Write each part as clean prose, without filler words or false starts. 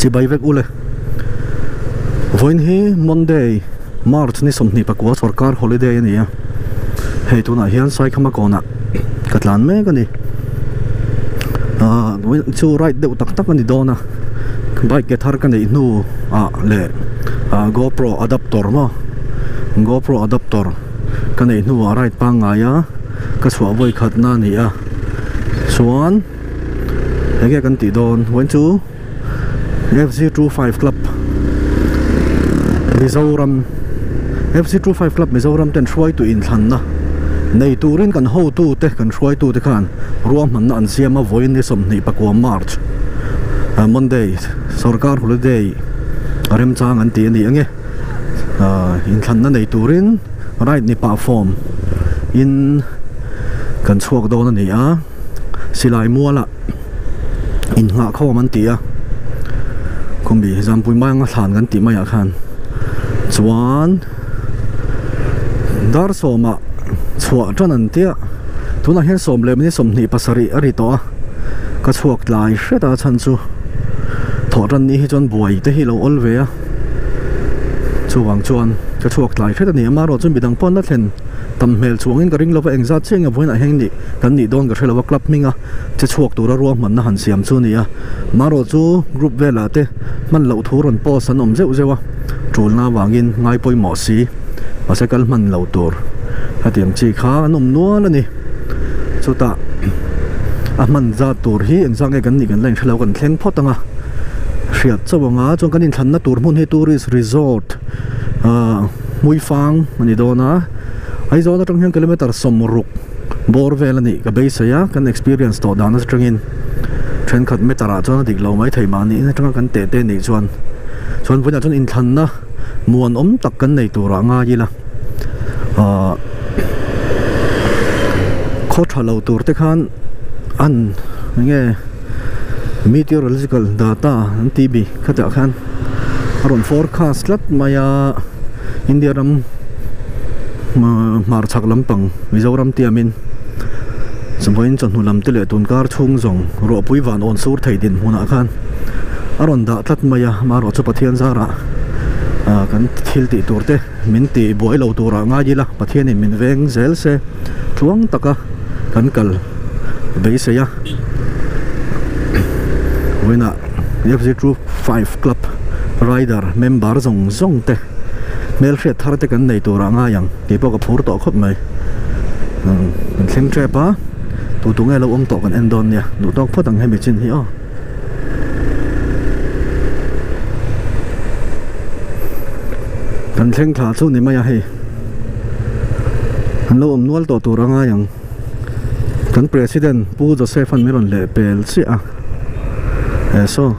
Chibai vek ule. Vawiin hi Monday, March ni 24 sorkar holiday a ni a. Hei tunah hian Saikhama kawnah ka tlan mek a ni. Ahh chu ride deuh tak tak a ni dawn a. Bike ke thar ka neih hnu ah leh ah GoPro adapter maw GoPro adapter ka neih hnu ah ride pangngai a ka chhuah vawi khatna a ni a. Chuan. Enge kan tih dawn vawiin chu F_C 25 club Mizoram F_C 25 club Mizoram ten hruaitu inthlanna nei turin kan hotu te kan hruaitu te khan ruahmanna an siam a vawiin ni 24 March Monday sorkar holiday remchang an ti a ni ang e inthlanna nei turin right ni pah form in kan chhuak dawn a ni a. Silai muala innghah khawm an ti a khumbi zampui maianga thlan kan tih maiah khan chuan dar sawmah chhuah tan an tia tunah hian sawm leh minute 27 a ri tawh a ka chhuak tlai hret a chhan chu thawh tan ni hi chuan buai te hi lo awl ve a chuvang chuan ka chhuak tlai hret a ni amaherawhchu midang pawh an la thlen. Tam hmel chuangin ka ring lova engzat chiah nge vawiinah hian nih kan nih dawn ka hre lova club hminga che chhuak tura ruahmanna han siam chu a ni a. Marawh chu group velah te hman loh thu rawn post an awm zeuh zeuh a, tulna avangin ngai pawimawh si mahse kal hman lo tur hetiang chi kha an awm nual a ni. Chutah a hman zat tur hi engzat nge kan nih kan la inhre lo kan thleng phawt ang a, hriat chauh ang a chuan kan inthlanna tur hmun hi tourist resort ahh. Hmuifang a ni dawn a, Aizawl atang hian kilometer 60 bawr vel a nih ka beisei a, kan experience tawh dan atangin thenkhat meter ah chuan a dik lo mai thei mahni in atanga kan teh te nih chuan chuan vawiinah chuan inthlanna muanawm tak kan nei turah ngai ila ahh khaw tha lo tur te khan an enge meteorological data an tih bi khatah khan. A rawn forecast tlat mai a, India ram hmarchhak lampang Mizoram tiamin vawiin chawhnu lam te leh tunkar chhung zawng ruahpui van awn sur thei dinhmunah khan a rawn dah tlat mai a, amaherawh chu Pathian zarah kan thil tih tur te min tih buai lo turah ngai ila Pathianin min veng zel se tluang taka kan kal beisei a vawiinah F_Z two five club rider member zawng zawng te hmelhriat thar te kan nei turah ngai ang tih pawh ka phur tawh khawp mai kan thleng tep a tu tu nge lo awm tawh kan en dawn nia duh tawk phawt ang hemi chin hi aw. Kan thleng thla chu ni mai a hei an lo awm nual tawh tur a ngai ang kan president Pu Joseph an min rawn leh pel chiah a eh saw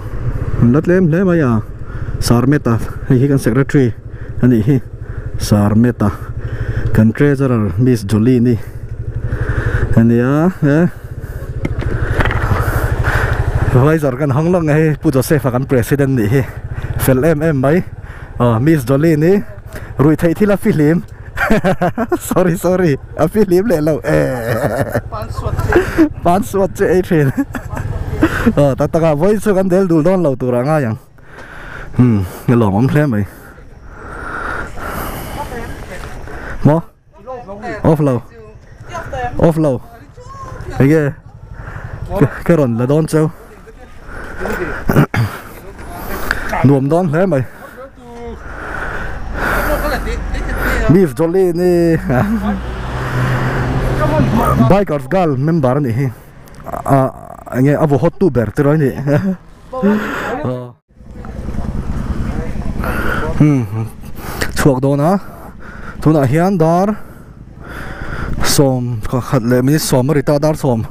an la tlem hle mai a Sarmeta hei hi kan secretary a nih hi Sarmeta kan treasurer Miss Jolene-i a nia eh. Visor kan hawng lawk nge hei Pu Joseph a kan president nih hi fel em em mai aw Miss Jolene hi ruih theih thil a fihlim sorry sorry a fihlim leh lo eh pan suat che ei thin aw tak tak ah vawiin chu kan del dul dawn lo tur ah ngai ang umm a lawmawm hle mai maw. Off lo Off lo Enge Ka rawn la dawn cheu Nuam dawn hle mai Beef Jolly ni Bikers Girl member a nih hi a enge a vaw hot tu ber tiraw a nih Chhuak dawn a tunah hian dar 11 leh minute 10 a ri ta dar 10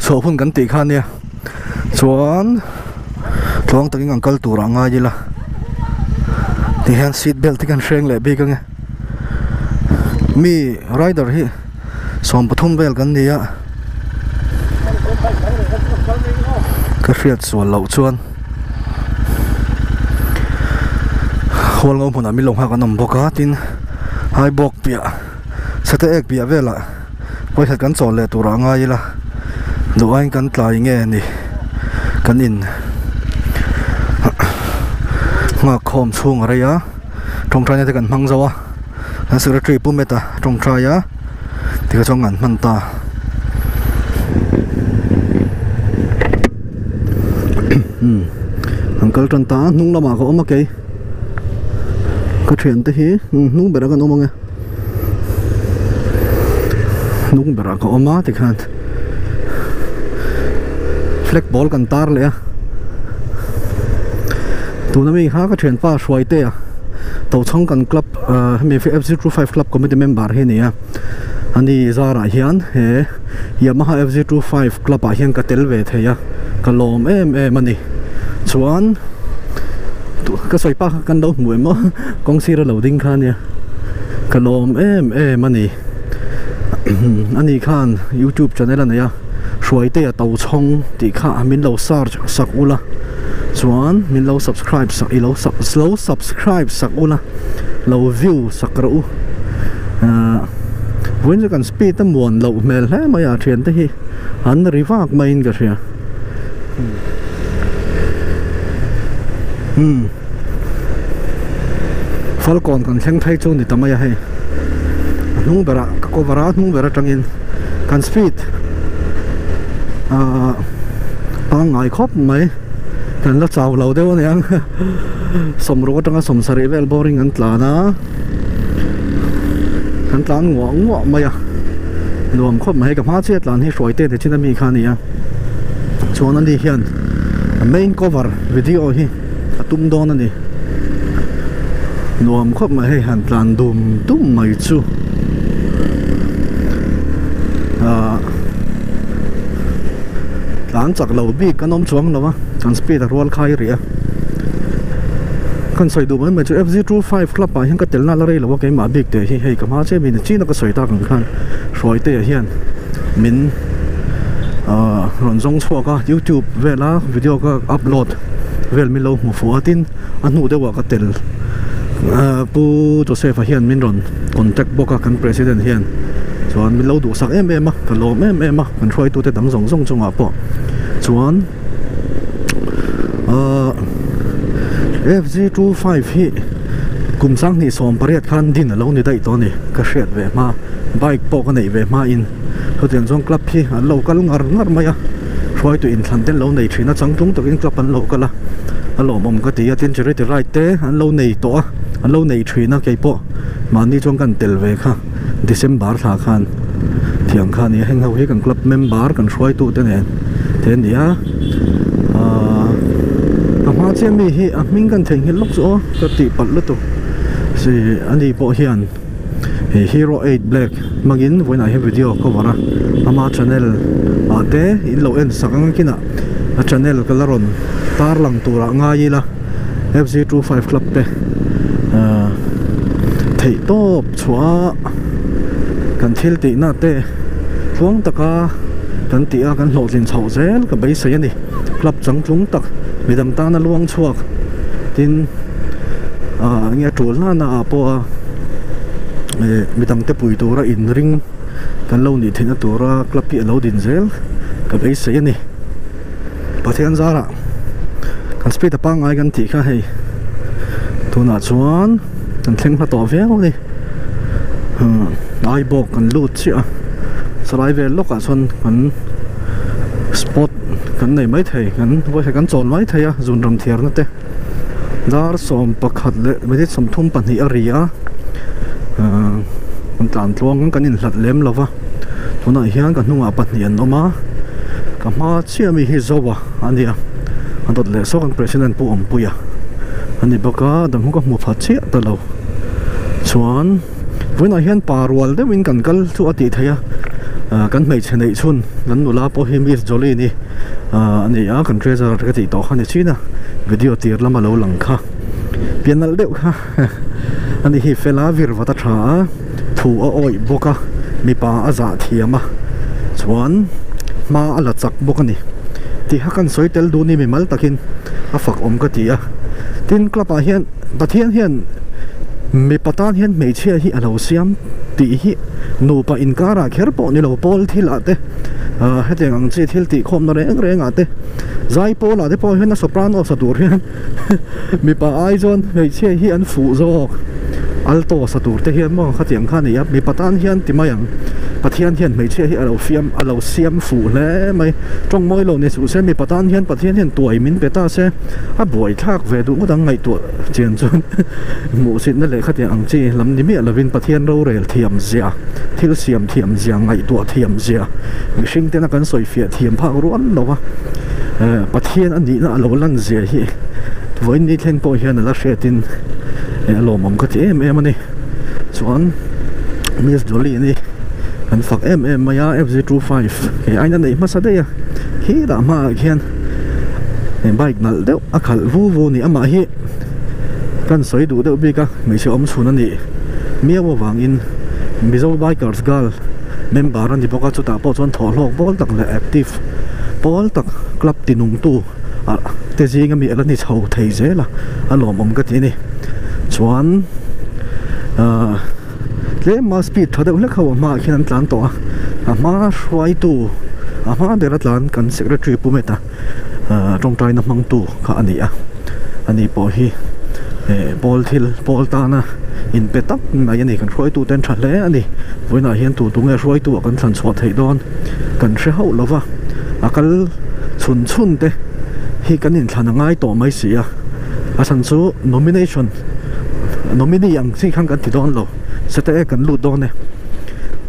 chhuah hun kan tih kha ania chuan tluang takin kan kal turah ngai ila tihian seat belt hi kan hreng leh bik ange mi rider hi 13 vel kan ni a ka hriat sual loh chuan. Hual ngo hmunah min lo nghak an awm bawk a tin hai bawk piah sate ek piah velah vawikhat kan chawl leh turah a ngai ila duh aiin kan tlai nge ni kan in. Nghak khawm chhung a rei a tawngtaina te kan hmang zo a kan secretary pu meta tawngtai a tikha chuan kan hman ta umm an kal tan ta a hnung lamah ka awm a kei ka thiante hi hnung berah kan awm ang e hnung berah ka awm a tikhan. Flag ball kan tar leh a tuna mi kha ka thianpa Hruaitea Tochhawng kan club ah hemi F 0 25 club committee member hi a ni a ani zarah hian he Yamaha F 0 25 club ah hian ka tel ve thei a ka lawm em em a ni chuan ka sawi pa kha kan lo hmu em aw kawng sira lo ding kha ania ka lawm em em a ni. Ani khan youtube channel a nei a Hruaitea Tochhawng tih kha min lo search sak ula chuan min lo subscribe sak i lo lo subscribe sak ula lo view sak rawh u ahh vawiin chu kan speed a muan loh hmel hle mai a thiante hi an ri vak maiin ka hria umm. Falkawn kan thleng phei chu ni ta mai a hei a hnung berah ka cover a hnung ber atangin kan speed ahh pangngai khawp mai kan la chau lo deuh aniang sawmruk atanga sawmsarih vel boring an tlan a kan tlan nguah nguah mai a nuam khawp mai hei ka hma chiah tlan hi hruai te chin ami kha a ni a chuan ani hian a main cover video hi. a tum dawn a ni nuam khawp mai hei han tlan dum dum mai chu ahh tlan chak lo bik kan awm chuang lo a kan speed a rual khai rih a kan sawi duh mai mai chu F 0 25 club ah hian ka tel na la rei lo a keimah bik teh hi hei ka hma che mi ni chin a ka sawi tak ang khan Hruaite ah hian min ahh rawn zawng chhuak a youtube vela video ka upload. Vel min lo hmu fuh a tin a hnu deuh ah ka tel ahh pu Joseph a hian min rawn contact bawk a kan president hian chuan min lo duhsak em em a ka lawm em em a kan hruaitute dang zawng zawng chungah pawh chuan ahh F G 25 hi kum sanghnih 18 khan din a lo ni daih tawh a ni ka hriat ve hma bike pawh ka neih ve hma in chutiang chuan club hi an lo kal ngar ngar mai a. Hruaitu inthlan te an lo nei thin a, changtlung takin club an lo kal a, a lawmawm ka ti a, tin charity ride te an lo nei tawh a, an lo nei thin a keipawh mahni chuan kan tel ve kha December thla khan thiang kha a ni a, heng ho hi kan club member kan hruaitu te nen te a ni a, ahh ka hma chiah mi hi a hming kan theihnghilh lawk chu aw ka tih palh lutuk si ani pawh hian. He Hero 8 Black hmangin vawiinah hian video cover a ama channel ah te in lo en sak ang kinah a channel ka la rawn tar lang turah ngai ila F 0 25 club te ahh theih tawp chhuah a kan thil tihna te tluang taka kan tih a kan hlawhtlin chhoh zel ka beisei a ni club changtlung tak midang tana luang chhuak tin ah enge a tul nana ah pawh a eh midang te pui tura in ring kan lo nih theihna tura club hi a lo din zel ka beisei a ni Pathian zarah kan speed a pangngai kan tih kha hei tunah chuan kan thleng hla tawh viau a ni umm ai bawk kan lut chiah a salai vel lawkah chuan kan spot kan nei maithei kan vawikhat kan chawl maithei a zunram thiarna te. Dar 11 leh minute 32 a ri a ahh kan tlan tluang kan inhlat lem lo va tunah hian ka hnungah pahnih an awm a ka hma chiah mi hi Zoa a nia a dawt leh sawk an president Pu Awmpuia a ni bawk a dang hu ka hmu pha chiah ta lo chuan vawiinah hian pa rual deuhin kan kal chu a tih theih a ah kan hmeichhe neih chhun kan nula pawh hi Miss Jolie ni. Ahh a ni a kan treasurer ka tih tawh kha ni chin a video tir lama lo lang kha pian nalh deuh kha a ni hi fela vir vat a tha a thu a awih bawk a mipa a zah thiam a chuan hma a la chak bawk a ni tih kha kan sawi tel duh ni mimal takin a fak awm ka ti a tin club ah hian Pathian hian mipa tan hian hmeichhia hi a lo siam tih hi nupa inkarah kher pawh ni lo pawl thil ah te. Hetiang ang chi thil tih khawmna reng rengah te Zaipawl ah te pawh hian a soprano sa tur hian mipa ai chuan hmeichhia hi an fuh zawk alto sa tur te hian maw khatiang kha a ni a mipa tan hian ti mai ang Pathian hian hmeichhia hi a lo fiam a lo siam fuh hle mai tawng mawi lo ni suh se mipa tan hian Pathian hian tuai min pe ta se a buaithlak ve duh ngawt ang ngaihtuah chian chuan hmuhsitna leh khatiang ang chi lam ni miah lovin Pathian rorel thiam zia thil siam thiam zia ngaihtuah thiam zia mihring tena kan sawi fiah thiam phak rual lo a Pathian a nihna a lo lan zia hi vawiin ni thleng pawh hian a la hriatin a lawmawm ka ti em em a ni chuan Miss Dolly ni kan fak em em mai a F G25 he aina neih hmasa daih a khi dah hmaah khian bike nalh deuh a khalh vu vu a ni amah hi kan sawi duh deuh bik a hmeichhe awm chhun a nih miau avangin Mizo Bikers Girl member a ni bawk a chutah pawh chuan thawhhlawk bawl tak leh active pawl tak club tinungtu ah te zinga mi ala ni chho thei zel a a lawmawm ka ti a ni chuan ahh tlema speed tha deuh hlek ho a hmaah khian an tlan tawh a a hma hruaitu a hma bera tlan kan secretary pu meta ahh tawngtaina hmangtu kha a ni a ani pawh hi eh pawl thil pawl tana inpe tak mai a ni kan hruaitu te an tha hle a ni vawiinah hian tu tu nge hruaitu ah kan thlan chhuah theih dawn. Kan hre hauh lo va, a kal chhun chhun te hi kan inthlan a ngai tawh mai si a, a chhan chu nomination nominee ang chi khan kan ti dawn lo, sete kan lut dawn e,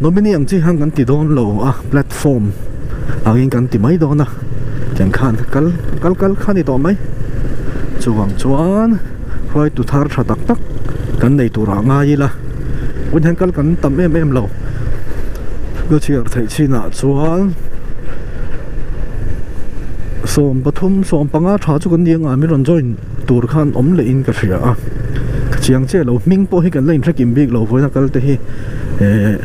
nominee ang chi khan kan ti dawn lo a, platform angin kan ti mai dawn a, tiang khan kal kal kal kha ni tawh mai, chuvang chuan hruaitu thar tha tak tak kan nei turah ngai ila, hun hian kal kan tam em em lo. Ka chhiar theih chinah chuan 13 15 tha chu kan ni anga min rawn join tur khan awm leh in ka hria a ka chiang chiah lo hming pawh hi kan la inhre kim bik lo vawiin a kal te hi eh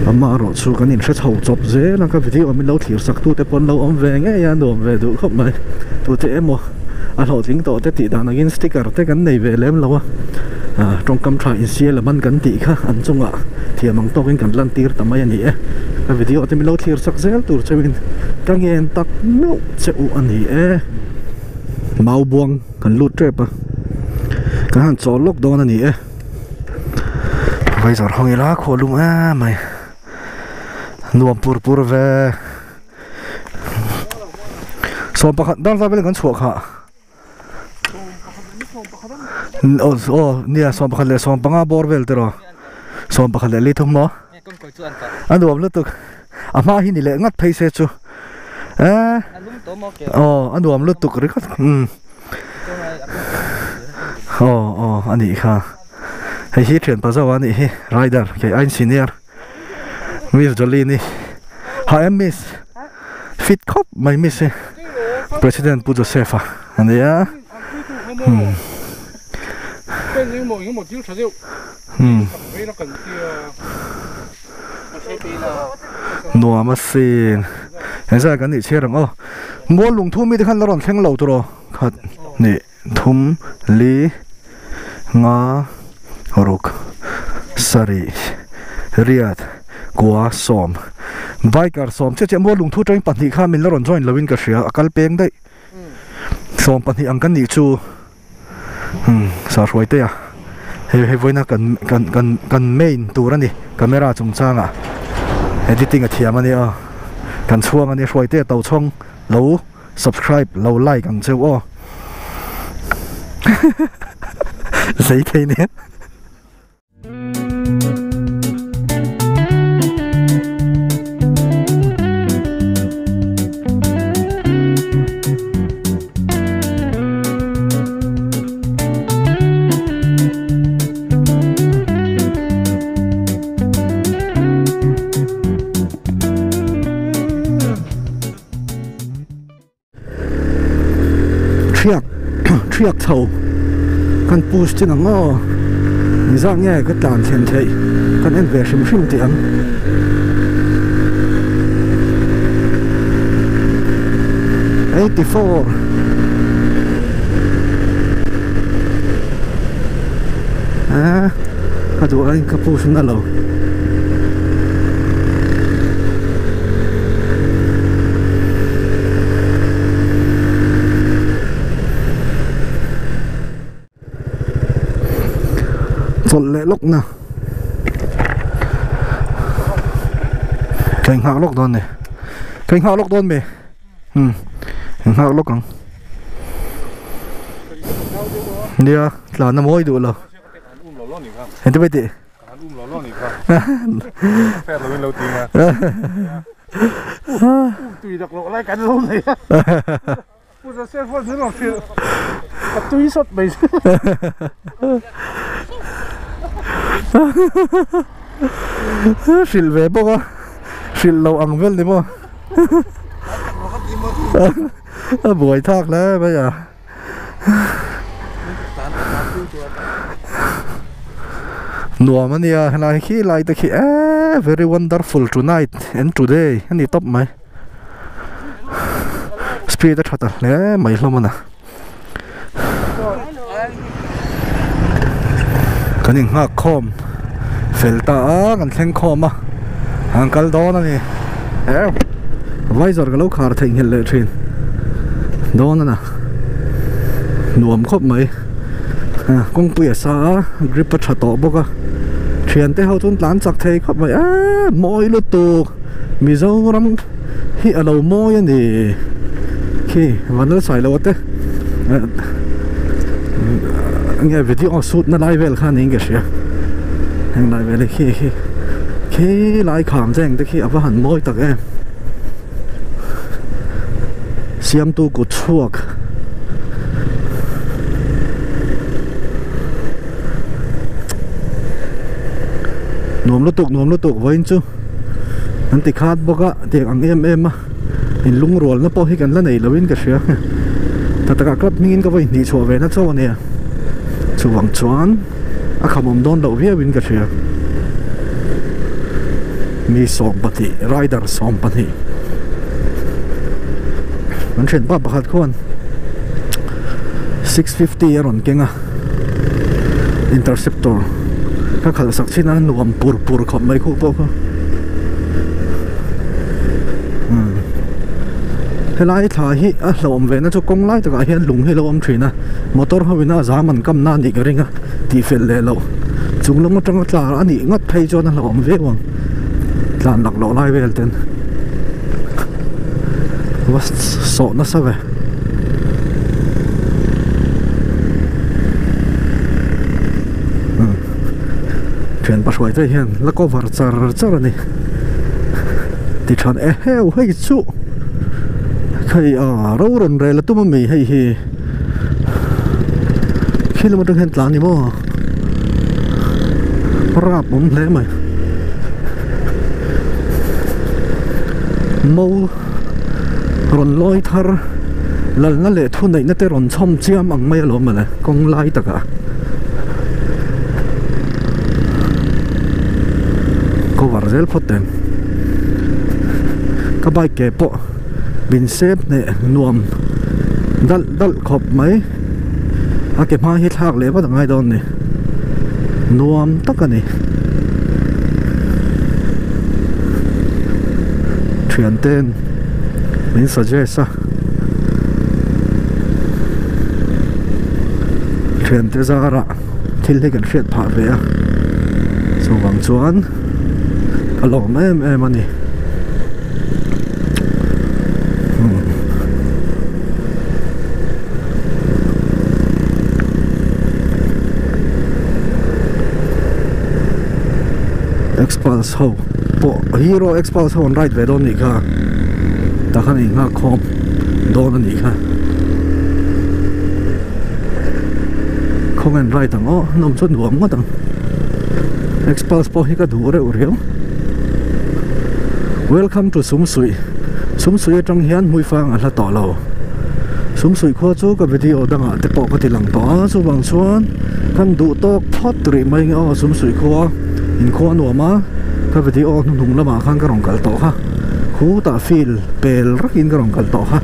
amaherawh chu kan inhre chho chawp zel a ka video min lo thlir sak tu te pawh an lo awm ve ngei a nuam ve duh khawp mai tute emaw a hlawhtling tawh te tih dan angin sticker te kan nei ve lem lo a ah tawngkam tha insial a man kan tih kha an chungah thiam ang tawkin kan lan tir ta mai a ni e ka video te min lo thlir chak zel tur cheuhin ka ngen tak meuh che u a ni e mau buang kan lut tep a kan han chawl lawk dawn a ni e vaizar hawng ila khuah lum em mai nuam pur pur ve. 11 dar zat velin kan chhuah kha aw aw nia 11 leh 15 bawr vel te rawh 11 leh li thum maw a nuam lutuk a hma hi ni leh ngat phei se chu eh aw a nuam lutuk ringawt umm aw aw a nih kha hei hi thian pa zo a nih hi rider kei aiin senior. Miss Jolene-i ha em miss fit khawp mai miss hi President Pu Joseph-a a nia hmm hmm nuam asin engzah kan nih chhiar ang aw mual lungthu mite khan la rawn thleng lo tawh khat nih. Thum, li, nga, ruk, sarih, riat, kua, sawm. Biker sawm chiah chiah maw lungthu atangin pahnih kha min la rawn join loin ka hria a kal peng daih. Sawm pahnih ang kan nih chu umm sahruai te a hei hei vawiina kan kan kan kan main tur a ni camera chungchangah editing a thiam a nia kan chhuang a nia hruai te a to chhawng lo. Subscribe lo like ang cheu aw. Zei thei nia. Thiak thiak chho kan push chin ang aw engzah nge ka tlan thlen theih kan en ve hrim hrim tih ang. 84 ah ka duh aiin ka push na lo. Chawlh leh lawk na. Ka inghak lawk dawn ni. Ka inghak lawk dawn mi. Hmm. Inghak lawk ang. Nia, tlan a mawi duh lo. Engti mai tih? Pu Joseph pawh chu rawn hrilh a tui sawt mai chu. Hrilh ve bawk a, hrilh loh ang vel ni maw. A buai thak hle mai a. Nuam a nia helai khi lai te khi eee very wonderful tonight and today a ni tawp mai. Speed a tha ta hle mai hlawm a na. Kan inghak khawm fel ta a kan thleng khawm a an kal dawn a ni visor ka lo khar theihnghilh leh thin dawn a na nuam khawp mai kawngpui a sa a grip a tha tawh bawk a thiante ho chuan tlan chak thei khawp mai eee mawi lutuk. Mizoram hi a lo mawi a ni khi Vanlalsailoa te nge video shoot na lai vel kha niin ka hria heng lai vel hi khi khi khi lai kham te ang te khi a va han mawi tak em siamtu kut chhuak. Nuam lutuk nuam lutuk vawiin chu an ti khat bawk a tiang ang em em a in lungrual na pawh hi kan la nei lo in ka hria ta takah club hming in ka vawi hnih chhuah ve na chauh a nia chuvang chuan a khamawm dawn loh viau in ka hria mi 20 rider 20 an thianpa pakhat khuan 650 a rawn keng a. Interceptor ka khalh sak chin a nuam pur pur khawp mai khuh pawh kha umm helai thla hi a hlauhawm ve na chu kawng lai takah hian lung hi a lo awm thin a motor ho in a zam an kam na a nih ka ring a tih fel leh loh chung lam atanga tla a nih ngawt phei chuan a hlauhawm viau ang tlan laklawh lai vel ten va sawh nasa ve. Thian pahruai te hian la cover char char a ni ti than e heu hei chu hei a ro rawn rel a tum ami hei hi khi lam atang hian tlan ni maw rap awm hle mai mo. Rawn lawi thar lalna leh thuneihna te rawn chhawm chiam ang mai alawm mawle kawng lai takah cover zel phawt teh ang ka bike ke pawh min sep hneh nuam dalh dalh khawp mai a ke hma hi thlak leh vat a ngai dawn a ni nuam tak a ni. Thian ten min suggest a thian te zarah thil hi kan hriat phah ve a chuvang chuan ka lawm em em a ni. Xpulse ho pawh hero Xpulse ho an ride ve dawn nih kha tah khan in nghak khawm dawn a nih kha khawnge an ride ang aw an awm chuan nuam ngawt ang Xpulse pawh hi ka duh reuh riau welcome to Sumsuih Sumsuih atang hian hmuifang a hla tawh lo Sumsuih khua chu ka video dangah te pawh ka ti lang tawh a chuvang chuan kan duh tawk phawt rih mai nge aw Sumsuih khua. Inkhua nuam a, ka video hnuhnung lamah khan ka rawn kal tawh kha, khutah field pel rakin ka rawn kal tawh kha,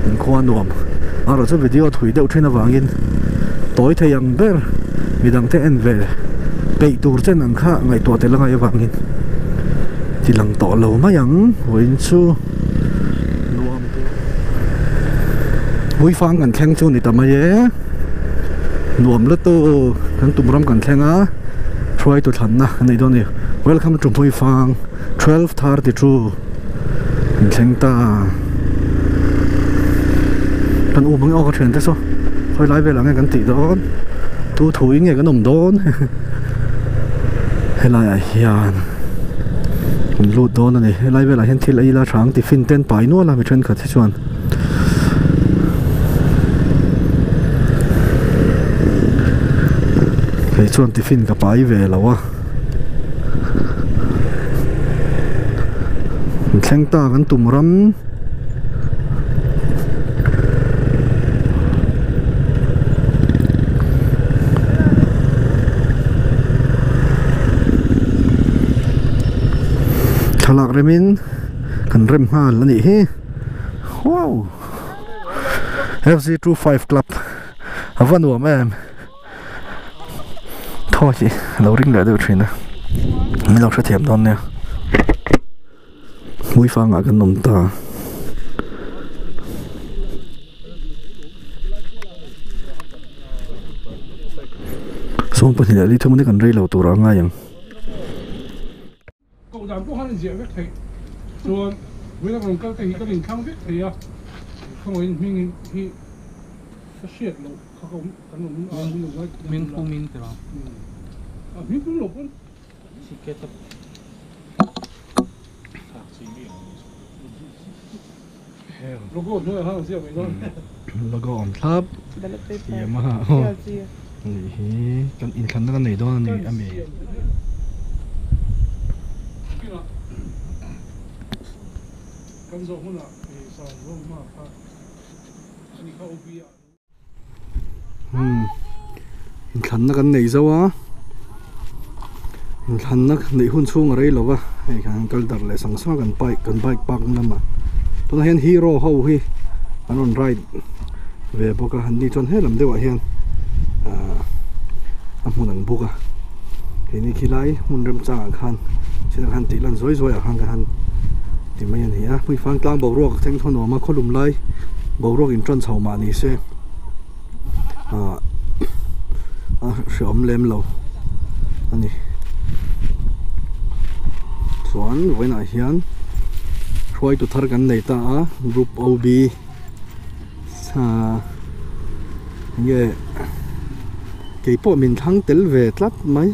inkhua nuam erawh chu video thui deuh thin avangin tawi thei ang ber midang te en ve peih tur chen ang kha ngaihtuah tel angai avangin ti lang tawh lo mai ang vawiin chu nuam tur Hmuifang kan thleng chu ni ta mai e, nuam lutuk. Kan tum ram kan thleng a, hruaitu thlanna kan nei dawn a ni. Welcome to Hmuifang 12:32 kan thleng ta. Kan u mang awk a thian te saw khawi lai velah nge kan tih dawn tu thu in nge kan awm dawn helai ah hian kan lut dawn a ni helai velah hian thil a ila tha ang tiffin te an pai nual a mi thenkhat hi chuan. Kei chuan tiffin ka pai ve lo a thleng ta kan tum ram. Thlalak remin kan rem nghal a nih hi wow fc 25 club a va nuam em thaw hi a lo ring leh deuh thin a min lo hrethiam dawn nia. Hmuifangah kan awm ta. Sawm pahnih leh li thum ani kan rei lo tur a ngai ang. Koh dan pawh khan a ziah vek theih chuan vawiin a rawn kal te hi kan inthlang vek thei a, khawngaih in hming hi ka hriat loh kha ka awm kan awm a min lo ngai Hming pum in tiraw? A hming pum lo pawn. Logo awm thlap Yamaha nih hi kan inthlanna kan nei dawn a ni a mi. Inthlanna kan nei zo a, inthlanna neih hun chhung a rei lo va, hei kan kal darh leh sang sang a kan bike kan bike park na lamah tunah hian hero ho hi an rawn ride ve bawk a an ni chuan he lam deuhah hian ahh a hmun an book a keini khilai hmun remchangah khan chhinah khan tih lan zuai zuai ah khan ka han ti mai a ni a hmuifang tlang boruak a thleng thaw nuam a khawlum lai boruak in tan chho mah ni se ah a hreawm lem lo a ni chuan vawiinah hian hruaitu thar kan nei ta a group O B ah enge keipawh min thlang tel ve tlat mai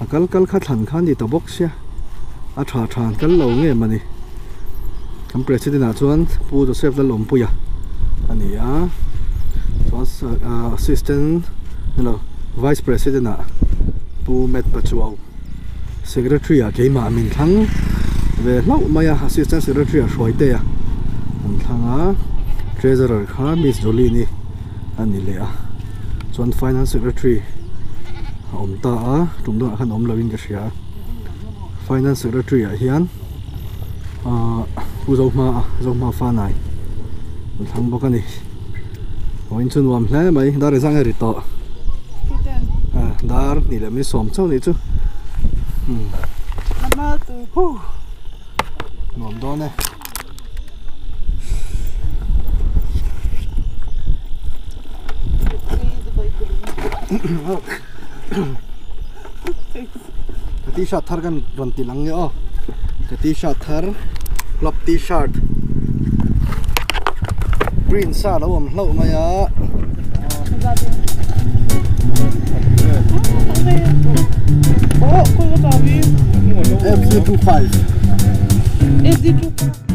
a kal kal kha thlan kha a ni ta bawk sia a tha tha an kal lo nge mawni kan president ah chuan Pu Joseph Lalawmpuia a ni a chuan assistant ni lo vice president ah Pu Matt Pachuau secretary ah keimah min thlang ve hlauh mai a assistant secretary ah Hruaitea an thlang a treasurer kha Miss Jolene-i a ni leh a chuan finance secretary a awm ta a tum dangah khan awm loin ka hria a finance secretary ah hian ahh pu Zohma a Zohma Fanai an thlang bawk a ni vawiin chu nuam hle mai dar engzah nge ri tawh ah dar hnih leh mi sawm chauh a nih chu nuam dawn e. Ka t-shirt thar kan rawn ti lang nge aw ka t-shirt thar club t-shirt print sa lo awm hlauh mai a. FC 25. FC 25.